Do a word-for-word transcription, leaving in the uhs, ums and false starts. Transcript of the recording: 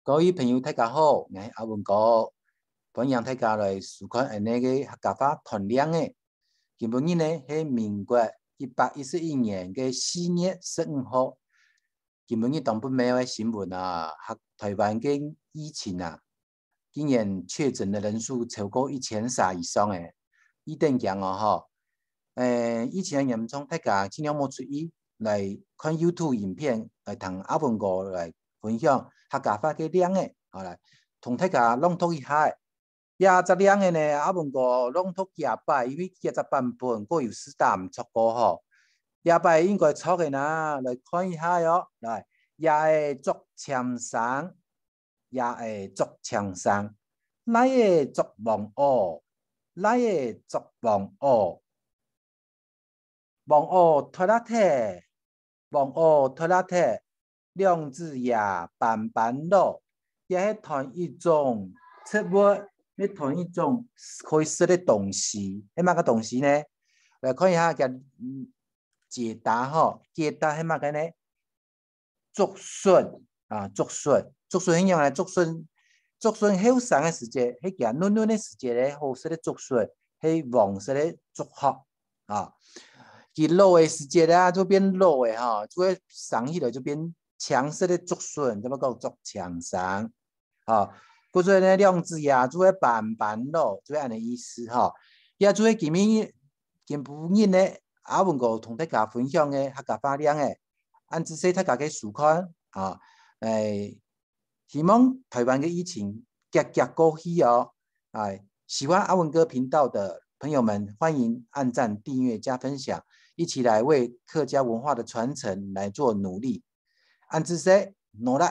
各位朋友，大家好，𠊎係阿文哥，歡迎大家來收看𠊎等个客家話團令仔。今晡日呢係民國一百一十一年个四月十五號。今晡日當不妙个新聞啊，客-，臺灣个疫情啊，竟然確診个人數超過一千三以上欸，有點驚哦吼。欸，疫情个嚴重，大家盡量莫出去，來看YouTube影片，來聽阿文哥來分享客家話个令仔，好，來同大家朗讀一下。這隻令仔呢，阿文哥朗讀幾下擺，因為幾隻版本各有四大毋著个吼。這擺應該著个啦，來看一下哦。來，爺仔著青衫，爺仔著青衫，倈仔著黃襖，倈仔著黃襖。黃襖脫啊忒，黃襖脫啊忒，兩子爺斑斑老。這係揣一種植物，係揣一種可以食个東西。係麼个東西呢？來看一下佢，嗯，解答吼，解答係麼个呢？竹筍啊，竹筍，竹筍係仰仔？竹筍，竹筍後生个時節，係佢嫩嫩个時節咧，好食个竹筍，係黃色个竹殼啊。佢老个時節啊，就變老个吼，就會生起來就變青色个竹筍，就會講竹青衫。吼，故所呢，兩子爺就會斑斑老，就會恁呢意思吼。也就係今晡日，今晡日呢，阿文哥同大家分享个客家話令仔，恁仔細大家个收看啊。欸，希望臺灣个疫情遽遽過去哦。欸，喜歡阿文哥頻道的朋友們，歡迎按讚、訂閱、加分享，一起來為客家文化的傳承來做努力。恁仔細，努力。